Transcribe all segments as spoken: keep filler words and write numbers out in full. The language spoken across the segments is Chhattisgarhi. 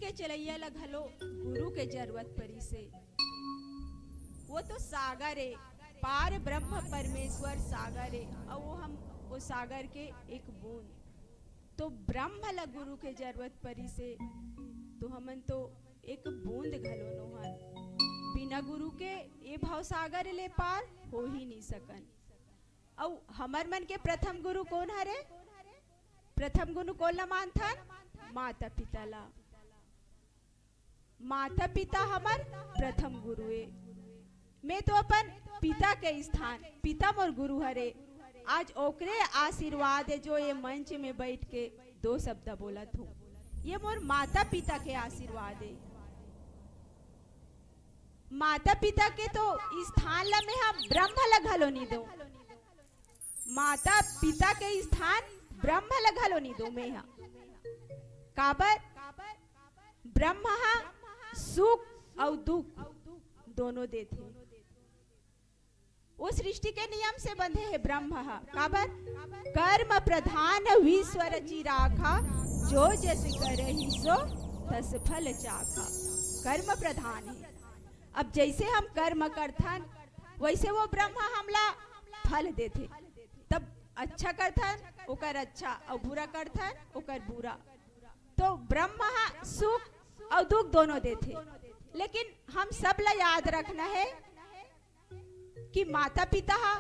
के चलइया ला घलो गुरु के जरूरत परिस हे। वो तो सागर ए, पार ब्रह्म परमेश्वर सागर ए, अउ वो हम, वो सागर के एक बूंद। तो ब्रह्म ला गुरु के जरूरत परिस हे, तो हमन तो एक बूंद घलो नोहन। बिना गुरु के ये भवसागर ले पार हो ही नहीं सकन। अउ हमर मन के प्रथम गुरु कोन हरे? प्रथम गुरु कोन ला मानथन? माता पिता ला। माता पिता हमर प्रथम गुरु ए। मैं तो अपन पिता के स्थान, पिता मोर गुरु हरे, आज ओकरे आशीर्वाद ए जो ये मंच में बैठ के दो शब्द बोलत हूँ। ये मोर माता पिता के आशीर्वाद ए। माता पिता के तो स्थान ला मैं हा ब्रह्म ला घलो नहीं दूं। माता पिता के स्थान ब्रह्म ला घलो नहीं दूं मैं हा। काबर? ब्रह्म हा सुख अउ दुख दोनों देथे। वो सृष्टि के नियम से बंधे हे ब्रह्म हा। काबर? कर्म प्रधान विश्व रचि राखा, जो जस करही सो तस फल चाखा। कर्म प्रधान हे। अब जैसे हम कर्म करथन, वैसे वो ब्रह्म हमला फल देथे। तब अच्छा करथन, ओकर अच्छा, अउ बुरा करथन, ओकर बुरा। तो ब्रह्म हा सुख अउ दुख दोनों देथे, लेकिन हम सब ला याद रखना हे कि माता पिता हा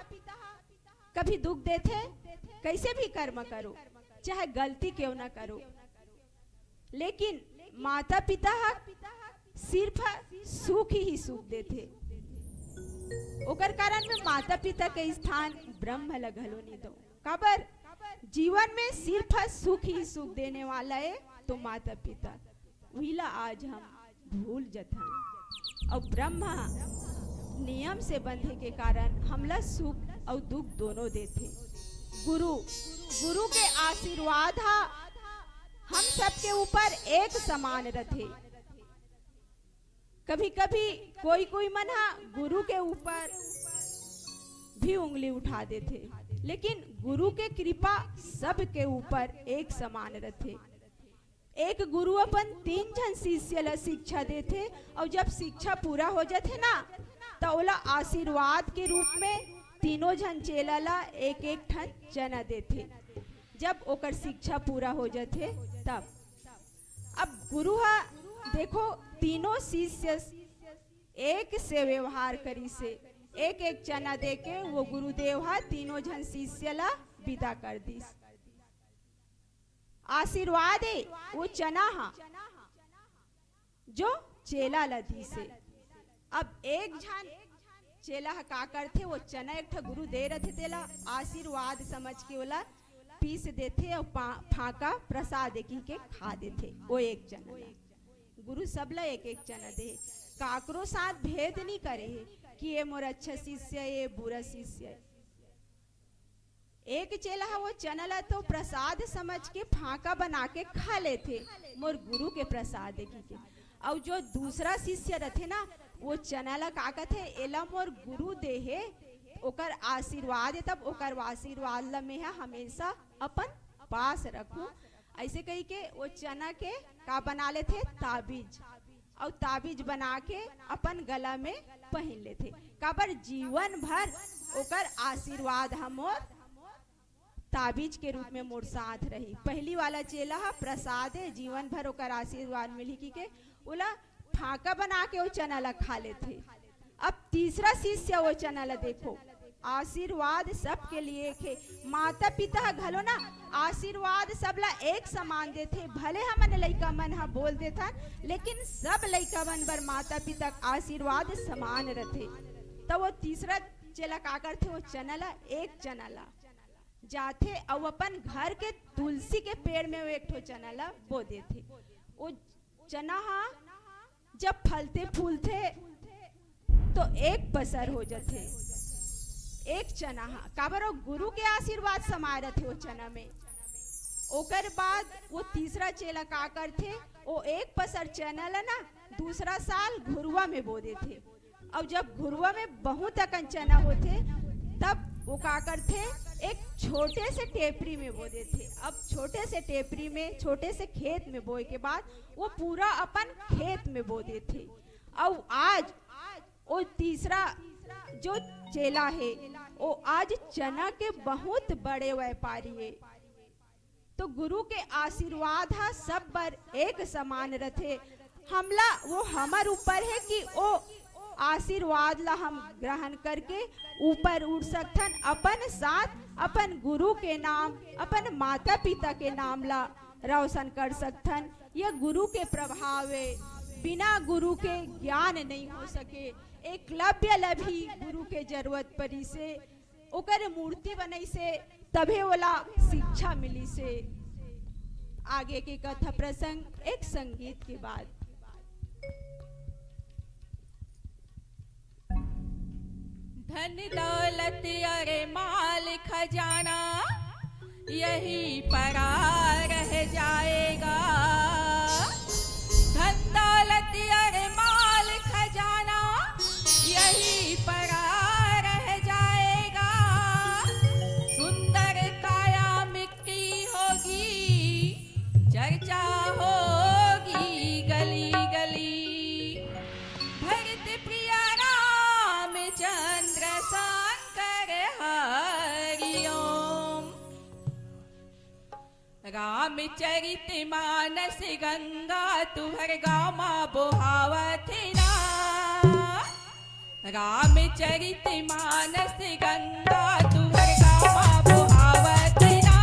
कभी दुख देथे, कैसे भी कर्म करो, चाहे गलती क्यों ना करो, लेकिन माता पिता हा सिर्फ सुख ही सुख देथे। ओकर कारण मैं माता पिता के स्थान ब्रह्म ला घलो नहीं दूं। काबर? जीवन में सिर्फ सुख ही सुख देने वाला हे तो माता पिता, उही ला आज हम भूल जथन। अउ ब्रह्मा नियम से बंधे के कारण हमला सुख अउ दुख दोनों देथे। गुरु, गुरु के आशीर्वाद हा हम सबके ऊपर एक समान रथे। कभी-कभी कोई-कोई मन हा गुरु के ऊपर भी उंगली उठा देथे, लेकिन गुरु के कृपा सबके ऊपर एक समान रथे। एक गुरु अपन तीन झन शिष्य ला शिक्षा देथे, अउ जब शिक्षा पूरा हो जाथे ना, त ओला आशीर्वाद के रूप में तीनों झन चेला ला एक-एक ठन चना देथे। जब ओकर शिक्षा पूरा हो जाथे, तब अब गुरु हा, देखो, तीनों शिष्य एक से व्यवहार करिस हे, एक एक चना देके वो गुरुदेव हा तीनों झन शिष्य ला विदा कर दिस। आशीर्वाद ए वो चना हा, जो चेला ला दिस हे। अब एक झन चेला ह का करथे, वो चना एक ठा गुरु दे रथे, तेला आशीर्वाद समझ के ओला पीस देथे अउ पा-, फांका प्रसाद ए कहिके खा देथे। वो एक चना ला गुरु सबला एक एक चना दे हे, काकरो साथ भेद नहीं करे हे कि ये मोर अच्छा शिष्य, ये बुरा शिष्य। एक चेला ह वो चना ला तो प्रसाद समझ के फांका बना के खा लेथे, मोर गुरु के प्रसाद ए कहिके। अउ जो दूसरा शिष्य रथे ना, वो चना ला का कथे, एला मोर गुरु दे हे, ओकर आशीर्वाद हे, तब ओकर आशीर्वाद ला मैं ह हमेशा अपन पास रखूं। ऐसे कहिके वो चना के का बना लेथे, ताबीज, अउ ताबीज बना के अपन गला में पहिन लेथे। काबर? जीवन भर ओकर आशीर्वाद ह मोर ताबीज के रूप में मोर साथ रही। पहली वाला चेला ह प्रसाद हे, जीवन भर ओकर आशीर्वाद मिलही कहिके ओला फांका बना के वो चना ला खा लेथे। अब तीसरा शिष्य वो चना ला देखो, आशीर्वाद सबके लिए एक हे। माता पिता ह घलो ना आशीर्वाद सबला एक समान देथे। भले हमन लइका मन ह बोल देथन, लेकिन सब लइका मन बर माता पिता के आशीर्वाद समान रथे। त वो तीसरा चेला का करथे, वो चना ला, एक चना ला जाथे अउ अपन घर के तुलसी के पेड़ में वो एक ठो चना ला बो देथे। वो चना हा जब फलथे फूलथे तो एक पसर हो जाथे, एक चना हा। काबर? वो गुरु के आशीर्वाद समाय रथे वो चना में। ओकर बाद वो तीसरा चेला का करथे, वो एक पसर चना ला ना दूसरा साल घुरुवा में बो देथे। अउ जब घुरुवा में बहुत अकन चना होथे, तब वो का करथे, एक छोटे से टेपरी में बो देथे। अब छोटे से टेपरी में, छोटे से खेत में बोए के बाद वो पूरा अपन खेत में बो देथे। अउ आज वो तीसरा जो चेला हे, वो आज चना के बहुत बड़े व्यापारी हे। तो गुरु के आशीर्वाद ह सब बर एक समान रथे। हमला, वो हमर ऊपर हे कि वो आशीर्वाद ला हम ग्रहण करके ऊपर उठ सकथन, अपन साथ, अपन गुरु के नाम, अपन माता पिता के नाम ला रोशन कर सकथन। ये गुरु के प्रभाव हे, बिना गुरु के ज्ञान नहीं हो सके। एकलव्य ला भी गुरु के जरूरत परिस हे, ओकर मूर्ति बनइस हे, तभे ओला शिक्षा मिलिस हे। आगे के कथा प्रसंग एक संगीत के बाद। धन दौलत अरे माल खजाना यही परा रह जाएगा। धन दौलत अरे माल खजाना यही परा रह जाएगा। सुंदर काया मिट्टी होगी, चर्चा होगी गली गली। भरत प्रिया रामचंद्र शंकर हरि ओम। रामचरित मानस गंगा तुहर गामा बोहावत हे ना। रामचरित मानस गंगा तुहर गामा बोहावत हे ना।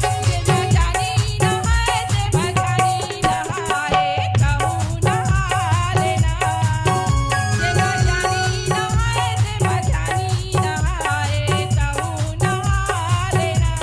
जेमा जानी नहाए, जेमा जानी नहाए, तहू नहा लेना। जेमा जानी नहाए, जेमा जानी नहाए, तहू नहा लेना।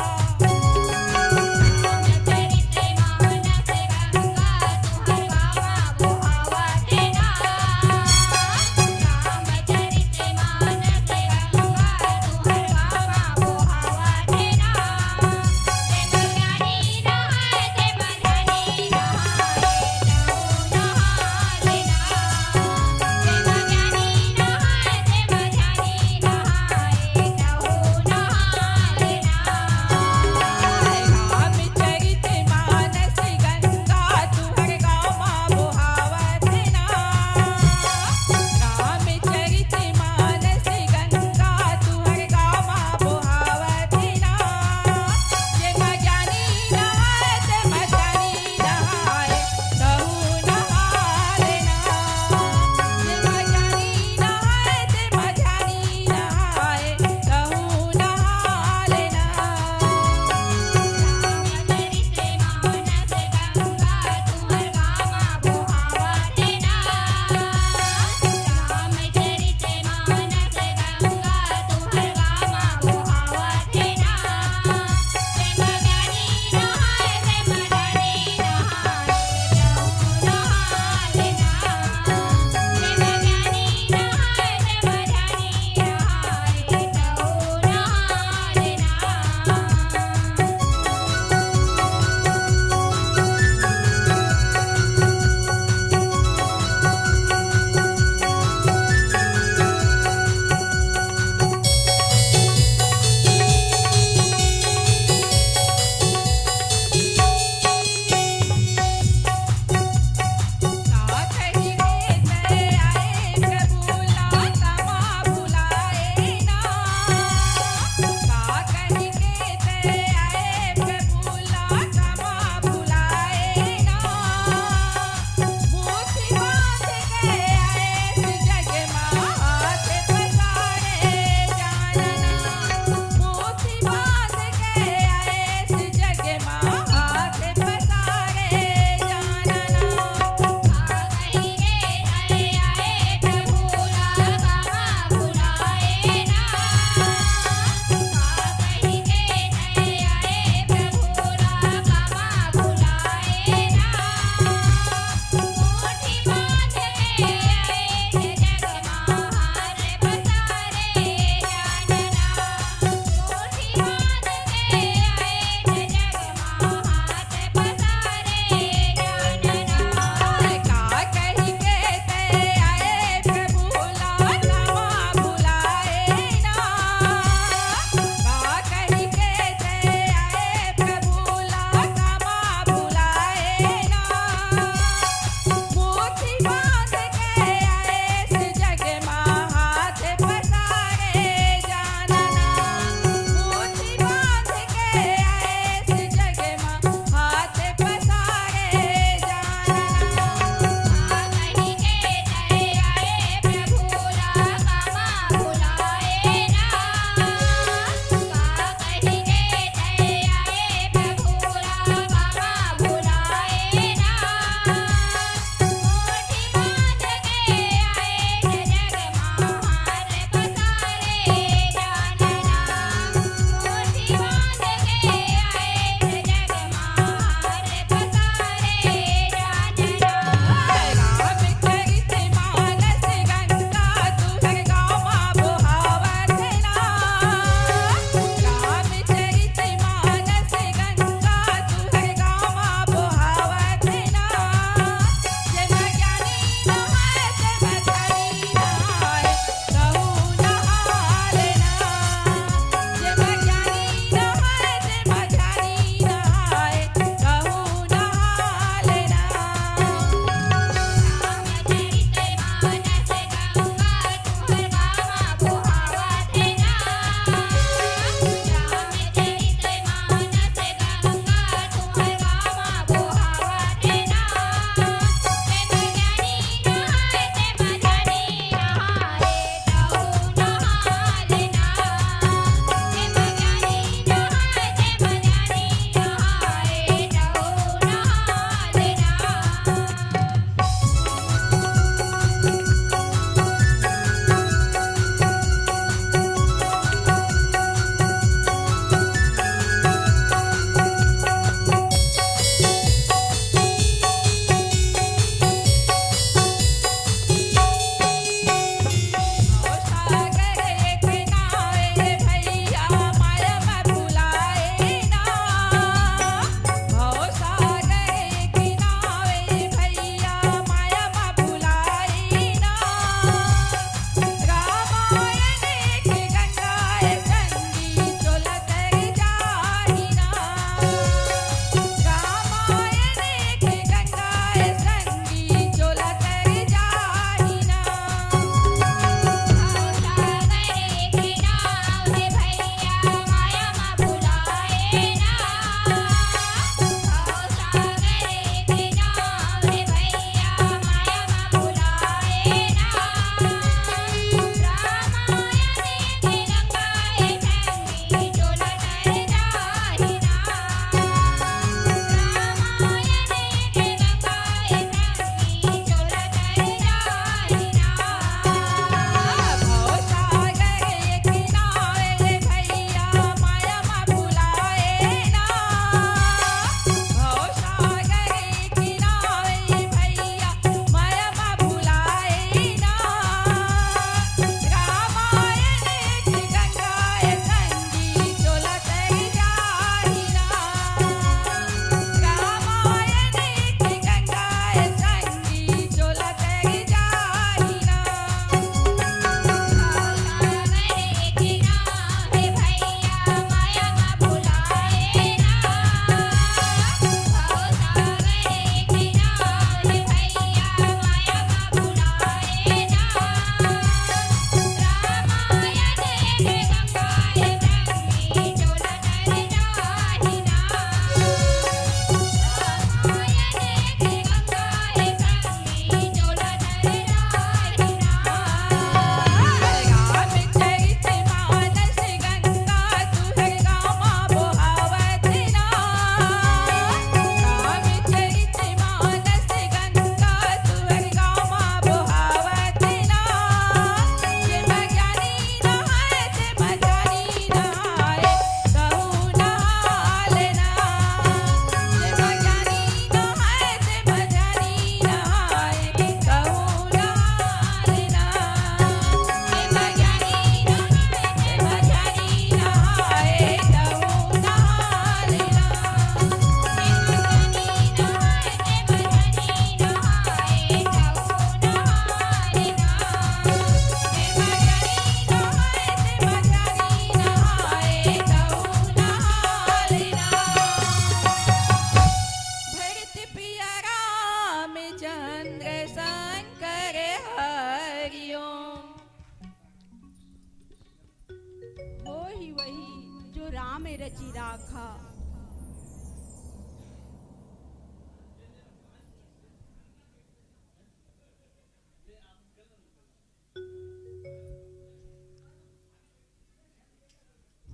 रचि राखा।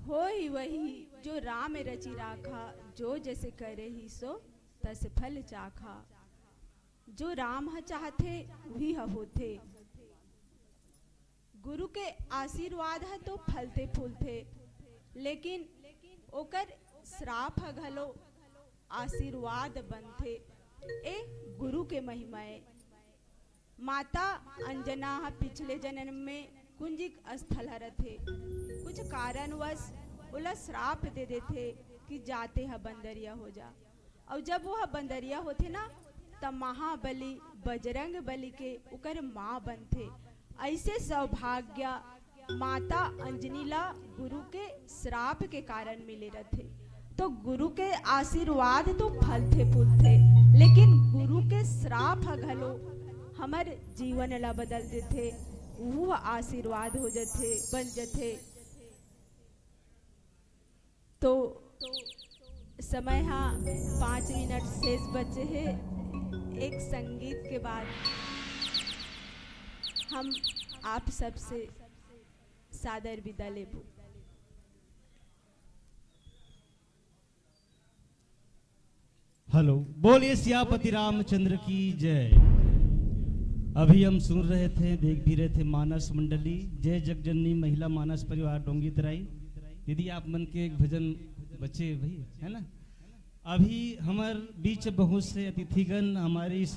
होई वही जो राम रचि राखा, जो जस करही सो तस फल चाखा। जो राम ह चाहथे, उही ह होथे। गुरु के आशीर्वाद ह तो फलथे फूलथे, लेकिन ओकर श्राप ह घलो आशीर्वाद बनथे। ए गुरु के महिमा ए। माता अंजना ह पिछले जन्म में कुंजिक स्थल ह रथे। कुछ कारणवश ओला श्राप दे देथे कि जा तेहा बंदरिया हो जा। अउ जब वो ह बंदरिया होथे ना, त महाबली बजरंग बली के ओकर माँ बनथे। ऐसे सौभाग्य माता अंजनी ला गुरु के श्राप के कारण मिले रथे। तो गुरु के आशीर्वाद तो फलथे फूलथे, लेकिन गुरु के श्राप ह घलो हमर जीवन ला बदल देथे। वो आशीर्वाद हो जथे, बन जथे। तो समय हा पाँच मिनट शेष बचे हे। एक संगीत के बाद हम आप सबसे सादर विदा लेबो। हेलो, बोलिए सियापति रामचंद्र की जय। अभी हम सुन रहे थे, देख भी रहे थे मानस मंडली, जय जगजननी महिला मानस परिवार डोंगी तराई। दीदी, आप मन के एक भजन बचे भाई, है ना? अभी हमर बीच बहुत से अतिथिगण हमारे इस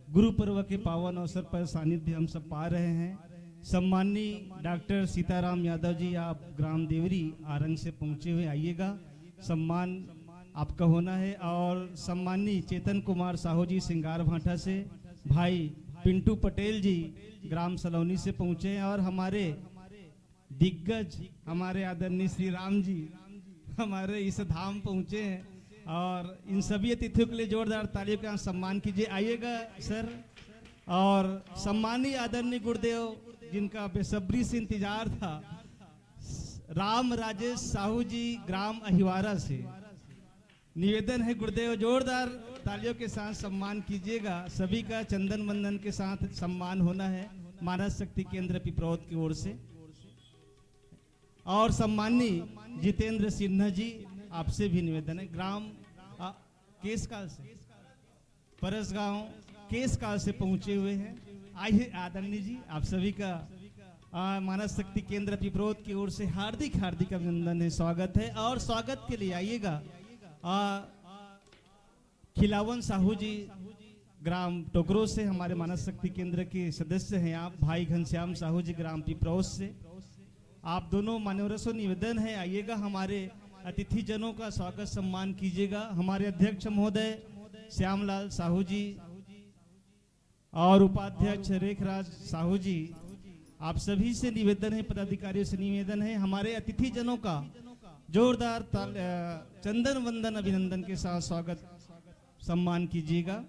गुरु पर्व के पावन अवसर पर सानिध्य हम सब पा रहे हैं। सम्माननीय डॉक्टर सीताराम यादव जी, आप ग्राम देवरी आरंग से पहुंचे हुए, आइएगा, सम्मान आपका होना है। और सम्माननीय चेतन कुमार साहू जी सिंगार भाटा से, भाई पिंटू पटेल जी ग्राम सलोनी से पहुंचे हैं, और हमारे दिग्गज हमारे आदरणीय श्री राम जी हमारे इस धाम पहुंचे हैं, और इन सभी अतिथियों के लिए जोरदार तालियों का सम्मान कीजिए। आइएगा सर। और सम्माननीय आदरणीय गुरुदेव, जिनका बेसब्री से इंतजार था, राम राजेश साहू जी ग्राम अहिवारा से निवेदन है गुरुदेव, जोरदार तालियों के साथ सम्मान कीजिएगा। सभी का चंदन वंदन के साथ सम्मान होना है मानस शक्ति केंद्र पिपरौद की ओर से। और सम्माननीय जितेंद्र सिन्हा जी, आपसे भी निवेदन है, ग्राम, आ, केसकाल से, परसगांव केसकाल से पहुंचे हुए हैं। आइए आदरणीय जी, आप सभी का, आ, मानस शक्ति केंद्र पिपरौद की ओर से हार्दिक हार्दिक अभिनंदन है, स्वागत है। और स्वागत के लिए आइएगा, आ, खिलावन साहू जी ग्राम टोकरो से हमारे मानस शक्ति केंद्र के सदस्य हैं आप, भाई घनश्याम साहू जी ग्राम पिपरौस से। आप दोनों मान्यवरों से निवेदन है, आइएगा, हमारे अतिथि जनों का स्वागत सम्मान कीजिएगा। हमारे अध्यक्ष महोदय श्यामलाल साहू जी और उपाध्यक्ष रेखराज साहू जी, आप सभी से निवेदन है, पदाधिकारियों से निवेदन है, हमारे अतिथि जनों का जोरदार ताल-, अ, चंदन वंदन अभिनंदन के साथ स्वागत सम्मान कीजिएगा।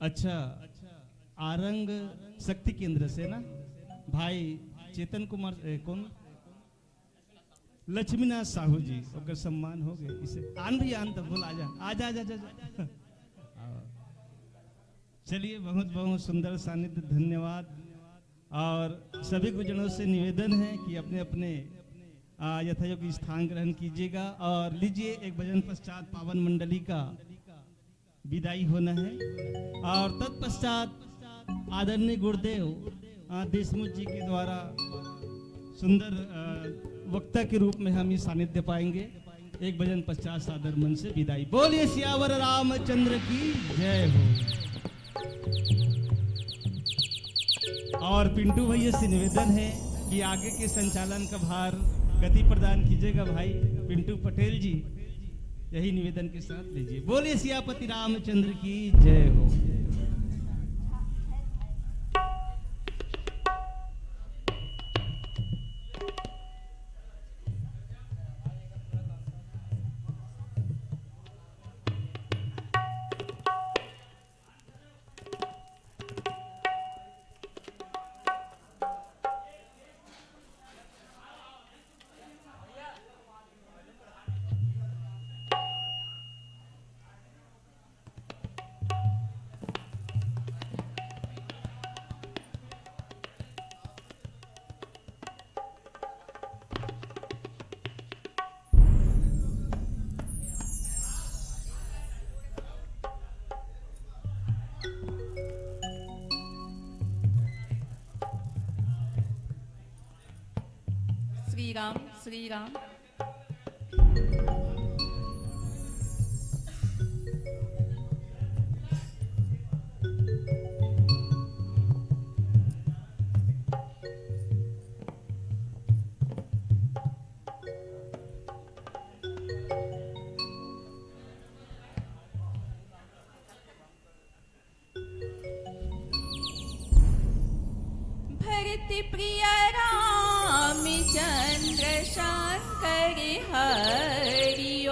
अच्छा, आरंग शक्ति केंद्र से ना भाई चेतन कुमार, ए, कौन? लक्ष्मीनाथ साहू जी, ओकर सम्मान हो गए। इसे आन भी आन तो बोल, आजा, आजा, आजा, आजा, आजा। आओ। चलिए, बहुत, बहुत सुंदर सानिध्य, धन्यवाद। और सभी गुरुजनों से निवेदन है कि अपने, अपने, आ, यथायोग्य स्थान ग्रहण कीजिएगा। और लीजिए, एक भजन पश्चात पावन मंडली का विदाई होना है। और तत्पश्चात आदरणीय गुरुदेव, आ, देशमुख जी के द्वारा सुंदर, आ, वक्ता के रूप में हम ये सानिध्य पाएंगे। एक भजन पश्चात सादर मन से विदाई। बोलिए सियावर रामचंद्र की जय हो। और पिंटू भैया से निवेदन है कि आगे के संचालन का भार गति प्रदान कीजिएगा भाई पिंटू पटेल जी, यही निवेदन के साथ लीजिए। बोलिए सियापति रामचंद्र की जय हो। राम, श्री राम। भरत प्रिय रामचंद्र शंकर हरि